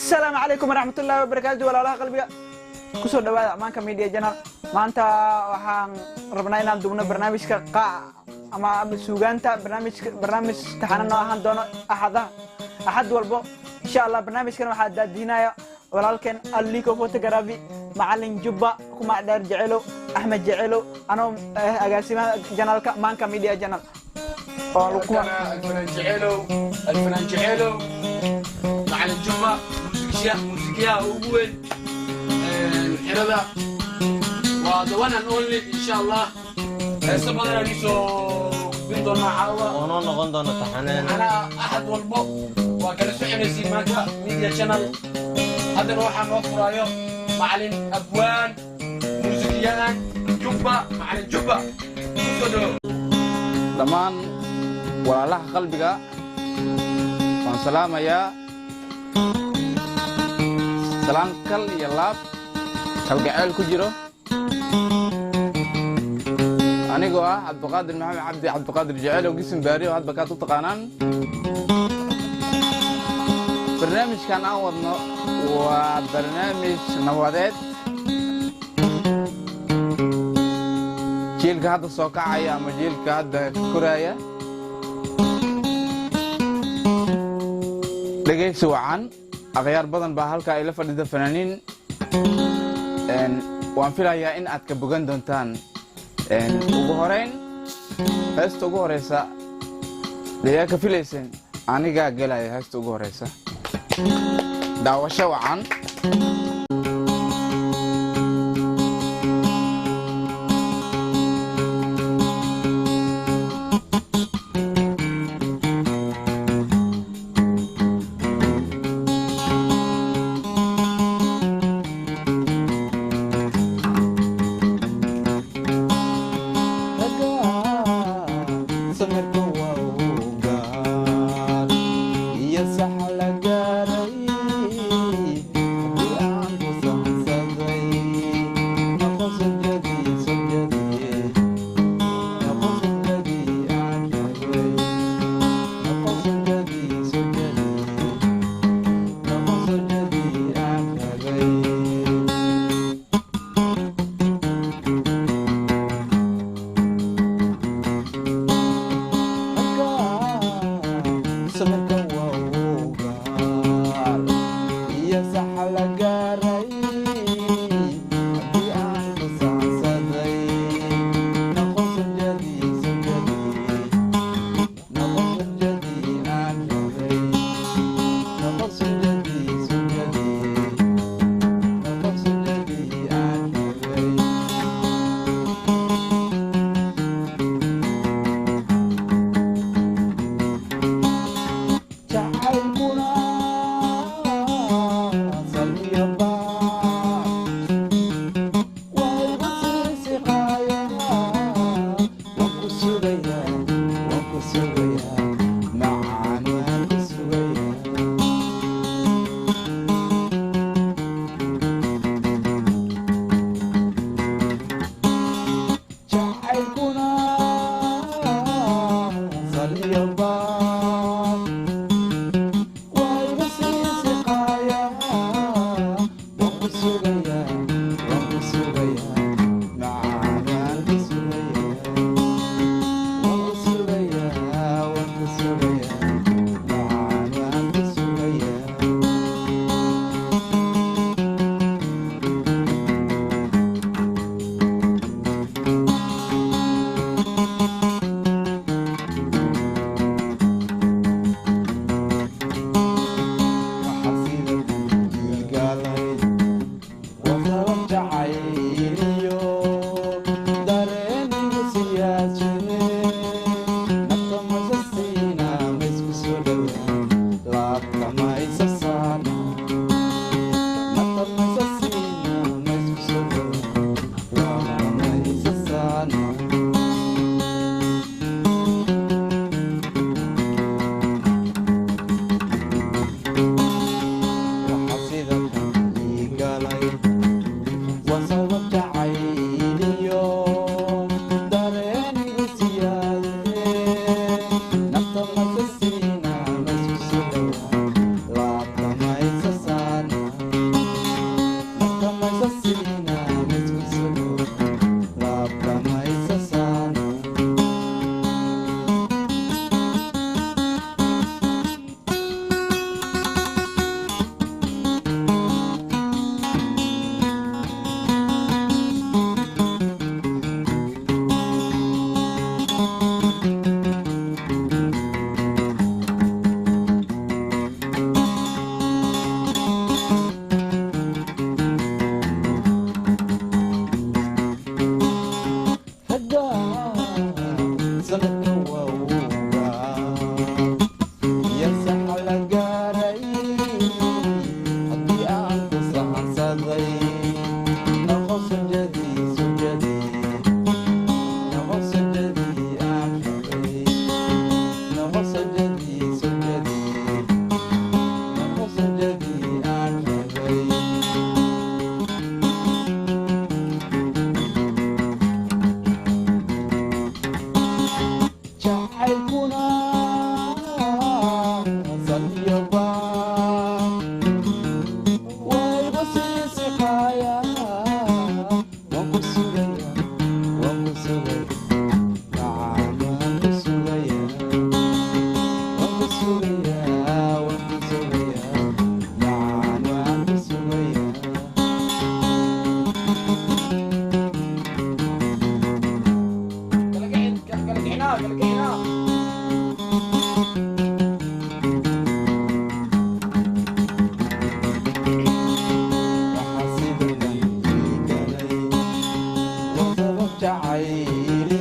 Asalaamu calaykum waraxmatullaahi wabarakaatu. Walaalaha qalbiga, kusoo dhawaada Amaanka Media Channel. Maanta waxaan rabnaa inaan dubno barnaamijka qaac ama suugaanta, barnaamijka, barnaamij taxana noo ahaan doono axadaha, axad walbo insha Allah. Barnaamijkan waxaa daadiinaya walaalkeen Aliko Photography, Macalin Jubba kuma dheer Jecelow, Axmed Jecelow, anoo agaasimaha channelka Maanka Media Channel oo الفنان جعيلو، الفنان جعيلو، macalin Jubba, muusikiyaha ugu weyn xirada, waa the one and only. Insha Allah heeso badan aan isoo gudbin doonaa caawa. Oo noo noqon doona taxaneen. Anaa axad walbo waa kala soconaysiin Maanka Media Channel. Haddana waxaa noo furaayo macalin abwaan muusikiyahan Jubba. Macalin Jubba, kusoo dhawo. Dhammaan walaalaha qalbiga waan salaamayaa, salaan kal iyo laab kalgacayl ku jiro, anigoo ah Cabdiqaadir Maxamed Cabdi, Cabdiqaadir Jecel oo Gisin Baari oo hadba kaad u taqaanaan. Barnaamijkan aan wadno waa barnaamij nabadeed. Jiilka hadda soo kacaya ama jiilka hadda koraaya, dhegaysi wacan. Akhyaar badan baa halkaa ila fadhida, fanaaniin. Waan filayaa in aad ka bogan doontaan. Ugu horeyn, heesta ugu horeysa deyaa ka filayseen? Anigaa gelaya heesta ugu horeysa. Daawasho wacan. Samirka waa u gaar iyo sax la gaaray haddii aan Sabab jacayl.